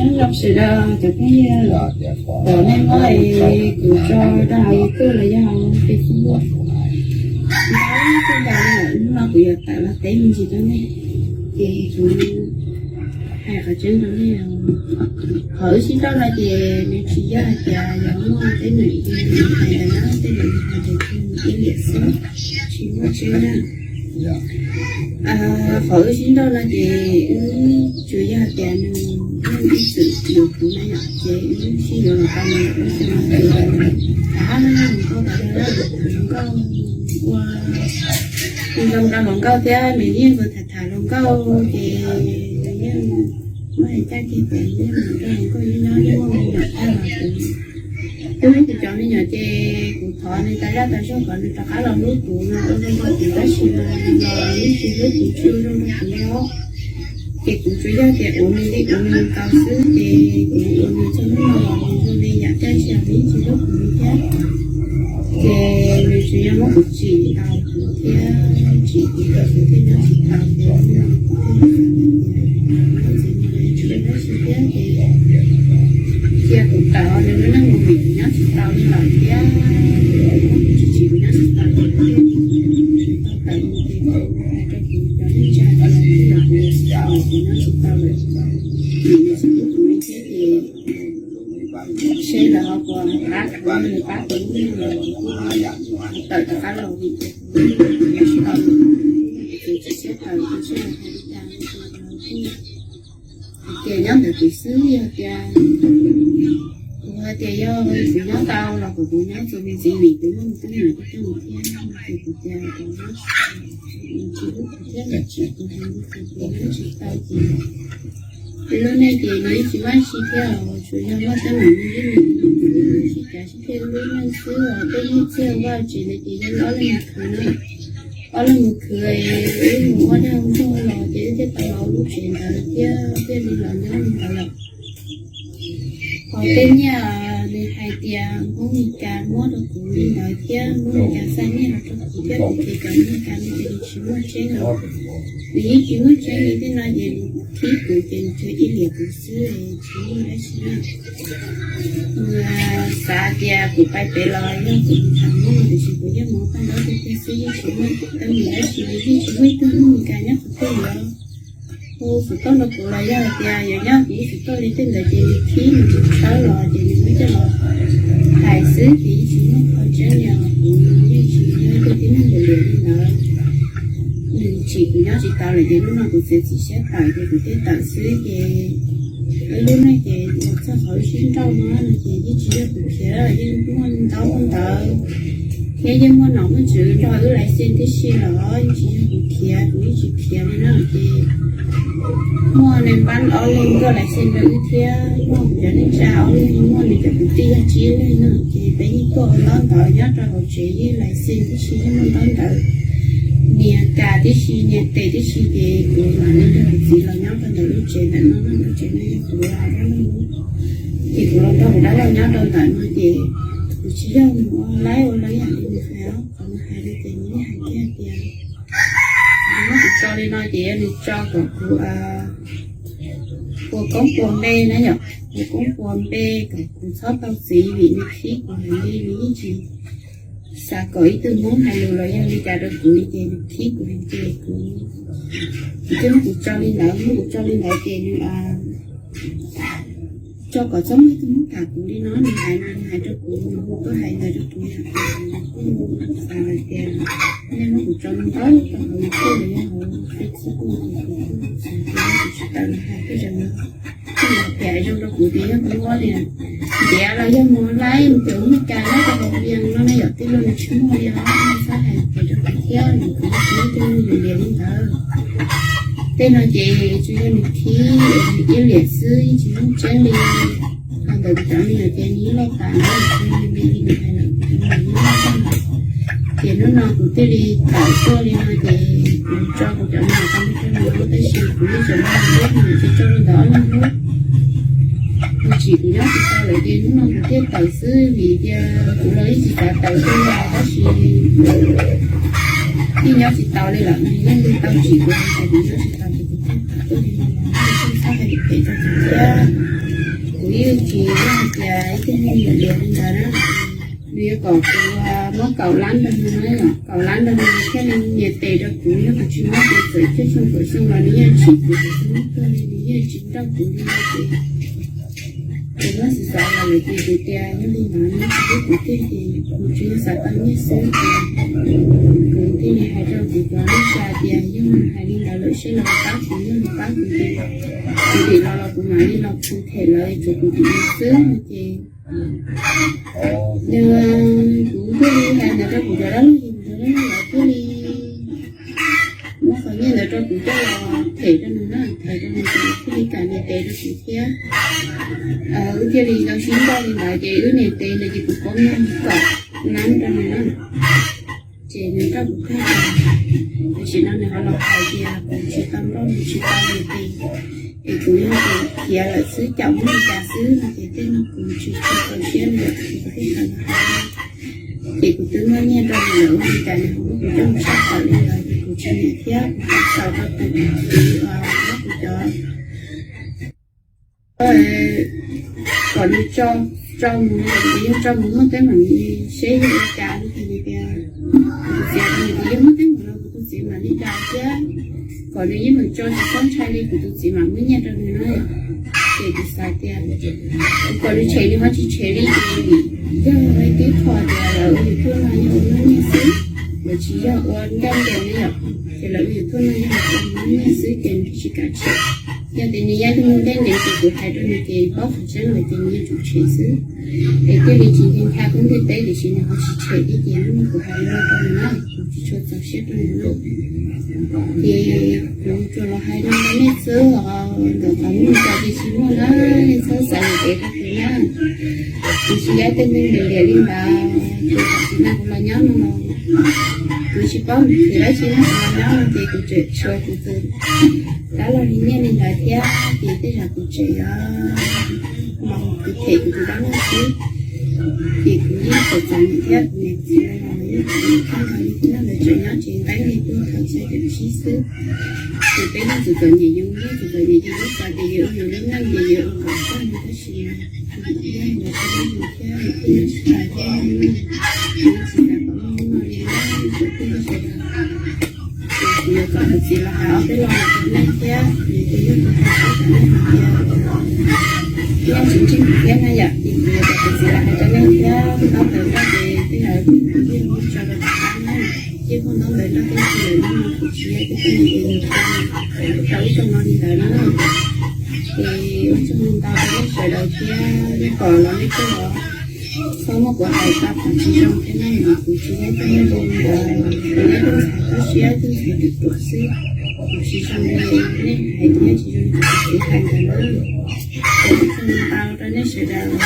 Nyob zoo sawv daws cov phooj ywg, kom nej muab kuv tso rau hauv YouTube los yog hauv Facebook. Ntau tej ntawd hnub no kuv yuav tawm los teb me ntsis rau nej, ces kuv hais qhov tseeb rau nej. Qhov wb sib nrauj no ces nws tsis yog hais tias yog muaj teeb meem li hais ntawd na, tej ntawd hais tias ib liam xwb, tsis muaj tseeb na. Qhov wb sib nrauj no ces wb tsuas yog hais tias nws muaj ib txwm yuav kuv na yom, ces wb sib yuav los tau nws, wb xav hais tias hluas nkauj tas li na, hluas nkauj ua zoo rau hluas nkauj thiab nws yeej mus tham tham hluas nkauj ces nws yeej muaj hais caj kiag tias yeej mus nrog hluas nkauj nyob nyob yeej muaj me nyuam tag los kuv, wb tus cov me nyuam ces kuv thov nws tas zaj tas zog kom nws rov qab los hlub kuv no ua zoo rau kuv tab sis mas nws los nws tsis hlub kuv tsis ua zoo rau kuv li os. Ces kuv tsuas yog tias ua nws li ua nws tau xwb ces kuv ua nws txog hnub no los nws zoo li yam caij xyoo nws tsis hlub kuv li thiab. Ces nws tsuas yog muab kuv tsim tau kuv thiab, tsim kuv tau kuv thiaj nyob tsis tau ces kuv thiaj nyob tsis tau thiab ces cia kuv tawm nws lub neej mus vim nyob tsis tau li lawm thiab. Kuv tsis tsim kuv nyob tsis tau li lawm thiab, kuv tsis tau tawm mus ces kuv hais rau kuv cov neej tsa tias kuv yuav tsis tau, kuv nyob tsis tau lawm, vim nws tsis hlub kuv li thiab ces seb lawv ho puas pab kuv, nws pab kuv los kuv kuj tawm rov qab los vim tias kuv nyob tsis tau, kuv tsis siab tawm, kuv tsis hais li cas no ces lawv kuj hais tias nyob ntawd kuv xwb, yog tias kuv hais tias yog kuv nyob tau los kom kuv nyob txuas me ntsis vim kuv muaj me tub me nyuam coob coob thiab no ces kuv tias kuv nyob tsis hlub kuv thiab nws tsim kuv heev li ces kuv nyob tsis tau ces lub neej ces nws yeej tsis maj tsis thiab, tsuas yog muaj teeb meem nws yeej sib cav sib ceg lub neej xwb os. Tej nyiaj txiag vaj tsev ntawd ces yog wb ob leeg mus khwv na, ob leeg mus khwv, wb mus ua dag ua npog los ces wb thiaj tau los lub tsev ntawd thiab thiaj li los nyob li ntawd lawm. Ho tej nyiaj nws hais tias Hmoob Mes Kas muab rau kuv li ntawd thiab Hmoob Mes Kas xa nyiaj los rau kuv thiab kuv ces cov Hmoob Mes Kas no ces nws tsis muaj tseeb no, nws yeej tsis muaj tseeb li thiab no ces nws khib kuv ces nws tsuas ib liam kuv xwb, tsis muaj dab tsi na. Nws xav tias kuv pais pem los yog kuv tham Hmoob tiam sis kuv yeej mus paj ntaub tiag tiag xwb, yeej tsis muaj teeb meem dab tsi li, yeej tsis muaj ib tug Hmoob Mes Kas nyob qhov twg yuav hu xov tooj rau kuv los yog hais tias yuav nyob kuv ib xov tooj li tej ntawd ces nws khib nws tsis tshawb los ces nws muab coj los hais xwb ces yeej tsis muaj qhov tseeb li os. Kuv yeej tsis yog ib tug tib neeg liam liam li ntawd. Nws tsim kuv nyob tsis tau lawm ces hnub no kuv txiav txim siab tawm ces kuv thiaj tawm xwb ces wb lub neej ces los txog qhov wb sib nrauj no no ces yeej tsis yog kuv khiav, yeej muaj ntaub muaj ntawv thiab yeej muaj nom muaj tswv nrog wb lais xej tib si los yeej tsis yog kuv khiav, kuv yeej tsis khiav li na ces muaj nws npab ob leeg nkauj lais xej nrog wb thiab muaj kuv cov neej tsa ob leeg, muaj nws cov kwv tij yog tsib leeg na ces peb yeej tuaj ua ntaub ntawv nyob rau hauv tsev yeej lais xej tib si, yeej muaj ntaub ntawv nias kas tib si nias tes tib si ces kuv mam li nrog kuv txiv los nyob rau ntawm lub tsev ntawm no, lub tsev no yog kuv dab laug, ces kuv los nrog kuv dab laug nyob rau ntawm no ces kuv tsis yog mus ua laib ua lawv yam li nws hais, qhov nws hais li ces nws yeej hais kiag tias nws muab kuv tso li no ces yog nws tso kom kuv ua koob ua npe na yom, ua koob ua npe kom kuv txhob tau txiv vim nws khib kuv heev li, nws yeej tsis xav kom ib tug Hmoob hais lus los yog li cas rau kuv li ces nws khib kuv heev ces kuv, nws thiaj muab kuv tso li ntawd, muab kuv tso li ntawd ces nws tso kom txhob muaj ib tug Hmoob tham kuv li no, nws hais no nws hais rau kuv, nws hu tuaj hais ntawd rau kuv, kuv kuj xav hais tias nej muab kuv tso ntau rau hauv YouTube los yog hauv Facebook ces kuv kuj xav tias kuv tsis tau hais tej zaum no kuj yog tias zoo rau kuv tias yog kuv ua li ntiav los yog mus laib mus caum Hmoob Mes Kas nyob rau hauv Vias no na yom, tej no nws tsis muaj li os, nej txhob hais tias rau kuv thiab, kuv tsis muaj tej neeg liam liam li ntawd. Tej no ces tsuas yog nws khib ib liam xwb, yeej tsis muaj tseeb li. Qhov ntawd kuv cov me nyuam ces nws yeej loj tas na, nws yeej hais lawm kuv cov me nyuam yeej loj tas. Ces hnub no kuv thiaj li tawm tuaj li no ces kuv tso kuv cov me nyuam tau mus rau nws lub, tab sis kuv yeej tseem muaj ib tug me nyuam tsis tso rau ntawm ob leeg lub. Nws tsim kuv nyob tsis tau lawm ces hnub no kuv thiaj tawm xwb, vim tias kuv los yeej tsis xav tawm tuaj li os, tab sis yeej nyob tsis tau li lawm, nws yeej tau tsim kuv hais tias kuv nyob tsis tau ces kuv thiaj tawm tuaj li no, nej txhob hais li phem rau kuv thiab. Ib tsis yog hais tias ib tug neeg liam li ntawd na, nws yuav kom kuv muab kaum lab rau nws na, kaum lab rau nws thiaj li nias tes rau kuv, yog kuv tsis muab ces txawm cuaj xyoo kaum xyoo los nws yeej tsis, kuv tsis muab tuag li, nws yeej tsis nrauj kuv li no ces kuv muab xav xav los lawm ces kuv tias yog li ntawd nws tsis hlub kuv tiag ces kuv tsis yog xav tau nyiaj xwb ces kuv thiaj li hais rau kuv cov neej tsa tias yog nws hais li ntawd lawm seb lawv pab kuv, yog lawv pab kuv ces kuv dim los los kuv mam li los khwv them lawv ces kuv dim los xwb no ces nws, kuv thiaj li hais ntawd rau kuv cov dab laug ces kuv cov dab laug lawv thiaj li muab qhov nyiaj ntawd rau kuv coj los them rau nws na, them rau nws ces nws thiaj li kam nias tes rau kuv thiab. Wb thiaj li tau sib nrauj li ntawd ces wb nias tes ntawd ces kuv poob nyiaj kaum lab rau nws na, ces nws nrauj kuv kawg. Tam sim no nws ho los hais tias kuv tsis tau nrauj, nws tsis tau nias tes, es kuv yog tus khiav lawm xwb, caum muab li cas xwb no ces tej no kuv tsis tshua txaus siab li lawm, kuv thiaj tau los hais. Ces kuv twb muab nyiaj rau nws lawm ua li cas nws ho muab kuv coj mus sab tawm li ntawd ces kuv tsis nyiam thiab kuv tau xaus rau kuv, kuv muab kuv cov kom nws tso, tso mus, nws yeej tso mus muaj teeb meem li seb yog ua cas no ces nws tias, kuv tus txiv hais rau nws tias yog muaj teeb meem no kuv tus txiv mam li dag thiab, kom nws yeej meem tso tsis txhob ntshai li, kuv tus txiv mam muab nyiaj rau nws na. Ces kuv xav tias kuv kom nws tshem nws ho tsis tshem li ces yog tib qho tias lawv ua YouTube no yog ua muab nyiaj xwb, lawv tsis yog ua ncaj ncees li yom, ces lawv ua YouTube no yog ua muab nyiaj xwb ces nws tsis kam tshem. Yog tias nws yog ib tug neeg ncaj ncees ces kuv hais rau nws ces paub qhov tseeb lawm ces nws yuav tsum tshem xwb. Es thiaj li tsis nkees ncha kub ntwj teb tiam sis nws ho tsis tshem thiab ces hnub no kuv hais li no rau nws na, kuv tsis tshua txaus siab rau nws na. Ces kuv tsuas los hais no rau nej xwb os, ntawm qhov muaj cas ces tsis muaj na, nej txhob xav li ces rau kuv na. Kuv tsis yog ib tug neeg liam liam li ntawd, ces tam sim no kuv los nyob no los kuv tsis paub nws dab tsi no, kuv los nyob no ces kuv tseem tshuav kuv tus dab laug li nyiaj li ntawd thiab ces tej zaum kuv tseem yuav los kuv them kuv tus dab laug xwb. Ces kuv yeej txom txom nyem thiab, kuv niam txiv los yeej tsis muaj kheej li thiab, lawv tseem nyob tsev nteeb li tuaj thaum xya caum tsib xwb. Ces peb yeej txom txom nyem, yus yeej txom txom nyem ces yus xav tias yus ua yus lub neej ces yus ua kom tag li, tab sis mas yus yeej ua tsis tau li thiab, yus yeej tsis xav kom muaj hnub no li na, ib tsoom phooj ywg sawv daws. Ces kuv yuav kom tus txiv los hais ob peb lo lus rau nej thiab, nws ces yeej tsis hais txog rau nej hais tias yeej tsis ntseeg thiab na yom, ces kuv yuav kom tus txiv los hais rau nej thiab. Ntaub ntawv no ces tej zaum kuv yeej muab tso rau tom qab na, yeej muaj ntaub ntawv nrog tej ntawd no, kuv tsis yog ib tug neeg uas nws tau ib tug no li ntawd na. Ces ua tsaug ntau rau nej sawv daws thiab, nej pom los nej tuaj los txhob muab kuv hais tau qhov tsis zoo thiab na, kuv tsis yog ib tug neeg zoo li ntawd, kuv yog ib tug ntxhais kub siab, ib tug ntxhais ruam ruam xwb, kuv tsis zoo li nej hais thiab tsis zoo li kuv tus txiv hais ntawd na. Ces ua tsaug ntau rau nej sawv daws, ces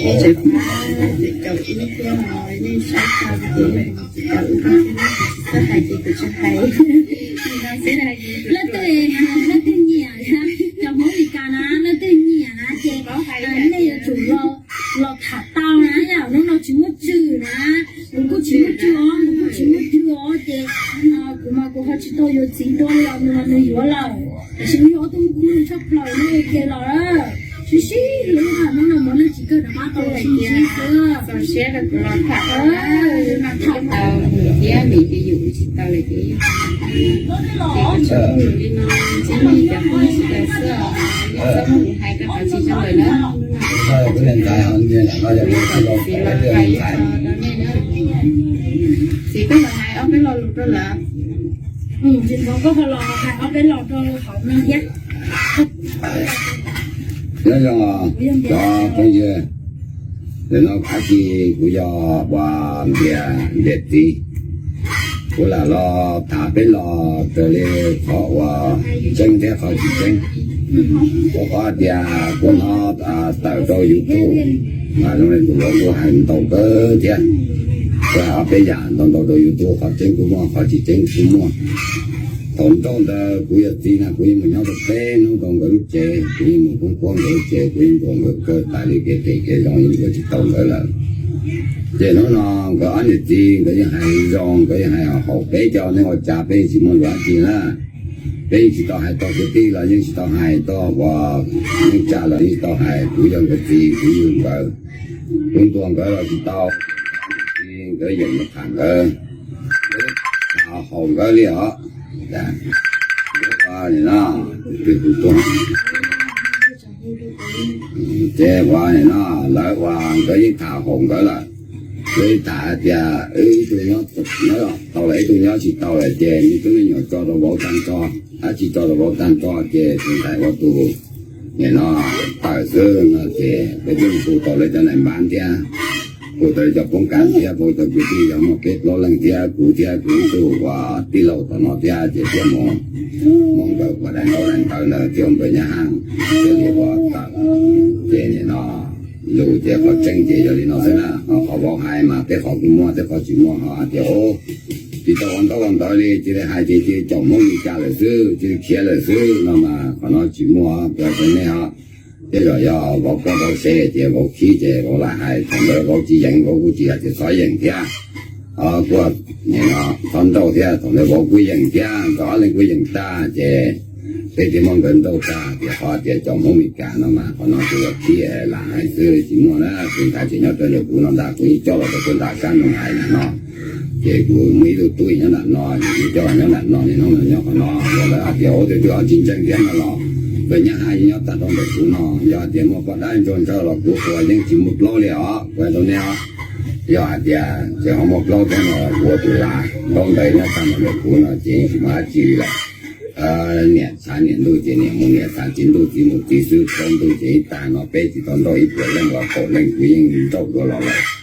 nej tseem pab caum ib thiab os, nej saib tau ces nej caum ib thiab, nej tsis txawj hais ces kuv tsis hais. Leej twg, leej twg nyiam, cov Hmoob Mes Kas na, leej twg nyiam na ces nej yuav tsum los tham tau na, yam hnub no tsis muaj tswv na, kuv kuj tsis muaj tswv os, kuv kuj tsis muaj tswv os ces kuv mas kuv ho tsis tau yuav txiv dua li os, nws mas nws yuav lawm, tiam sis nws yog ob tug kuj tshaj plaws no ces los sib sib hlub na, hnub no mas nej tsis kawg rov qab tau sib sib xwb. Txaus siab rau kuv los tham. Thiab vim ces yus ua tsis tau lawm ces yeej, ces kuv tsuas muaj lus li no, ntsib nej cov phooj ywg sawv daws xwb os, nej txhob muab kuv hais rau qhov tsis zoo lawm na. Kuv kom txiv los hais ib qho rau nej na. Txiv, koj los hais ob peb lo lus rau lawv. Txiv, koj los hais ob peb lo rau hauv no thiab. Nyob zoo cov phooj ywg, ntawm no ab tsi kuv yog ua Npias, Npias txiv. Kuv lam los tham peb los raws li qhov uas tseeb thiab qhov tsis tseeb. Ua qhov tias kuv hnov tawm rau YouTube, mas zoo li tus hluas nraug hais ntau kawg thiab. Kuv hais ob peb yam ntau ntau rau YouTube, qhov tseeb kuj muaj, qhov tsis tseeb kuj muaj. Thaum nrauj ntawd kuv yog txiv na kuv yeej mus nyob tau peb hnub rau nkawd lub tsev, kuv yeej mus poob puab nkawd lub tsev, kuv yeej ntuas nkawd kawg tas li kev phem kev zoo, yeej ntuas tsis tau nkawd lawm. Ces hnub no nkawd ob niam txiv nkawd yeej hais zoo, nkawd yeej hais haum, peb cov neeg ua cas peb yeej tsis muaj lus dab tsi na. Peb yeej tsis tau hais txog kwv tij los yeej tsis tau hais, txog uas neej tsa los yeej tsis tau hais, kuv yog nkawd txiv, kuv yug nkawd, kuv ntuas nkawd los tsis tau, nkawd yeem mus tham nkawd, tham haum nkawd li os. Nim no, twb kuv tuaj, ces uas nim no lawv uas nkawd yeej tham haum nkawd lawm. Lawv tham hais tias wb ib tug nyob tau lawm, ib tug nyob tsis tau lawm, ces me tub me nyuam tso rau vauv tag nrho, dab tsi tso rau vauv tag nrho, ces tus ntxhais ua tus nim no tawm xwb no, ces peb twb hu tau lawv cov nais npab thiab, hu tau lawv cov poob kas thiab, hu tau kwv tij yog muaj peb plaub leeg thiab kuv thiab kuv ib tug uas tij laug tom no thiab, ces thiaj mus muab nkawd ua daim ntaub daim ntawv ntawd thiab ua npawg Nyab Haj thiaj li ua tawm. Ces nim no lus ces qhov tseeb ces yog li no xwb na, ho qhov vauv hais mas tej qhov kuj muaj tej qhov tsis muaj, ho hais tias tsis tau ua ntaub ua ntawv li, cia li hais ces cia li caum Hmoob Mes Kas lawm xwb, cia li khiav lawm xwb no mas qhov no tsis muaj, peb nej os. Tej zaum yog vauv poj vauv sev ces vauv khib ces vauv lam hais, thaum ntawd vauv tsis yeem, vauv kuj tsis hais tias txhob yeem thiab. Kuj txhob nrauj thiab, thaum ntawd vauv kuj yeem thiab, nkawd ob leeg kuj yeem tag ces peb thiaj muab nkawd nrauj tag. Ces qhov tias caum Hmoob Mes Kas no mas qhov no ces yog khib lam hais xwb tsis muaj na. Tus ntxhais ces nyob rau ntawm kuv no ntag, kuv yeej coj los rau puag nram sab nroog hais ntawm no. Ces kuv muaj ib tug tub nyob nram no, kuv coj los nyob nram no, niaj hnub no nyob qhov no. Yog lawv hais tias ua tus twg ho tsis ntseeg thiab no los, npawg Nyab Haj yeej nyob tag nrho ntawm kuv no. Yog hais tias muaj poj dab ntsug ntsawg los kuv qhuas yeej tsis muaj plaub li os, kuv hais rau nej os. Yog hais tias tseem ho muaj plaub thiab no los kuv ua tus lav, ntaub ntawv nyob tag nrho ntawm kuv no ces yeej tsis muaj dab tsi li lawm. Niam tshav niam ntuj ces niam mus niam, tshav txiv ntuj txiv mus txiv xwb, plaub ntug ces ib tag no peb tsis tau nrauj ib puas leej los kaum leej kuv yeej nrauj dua los lawm.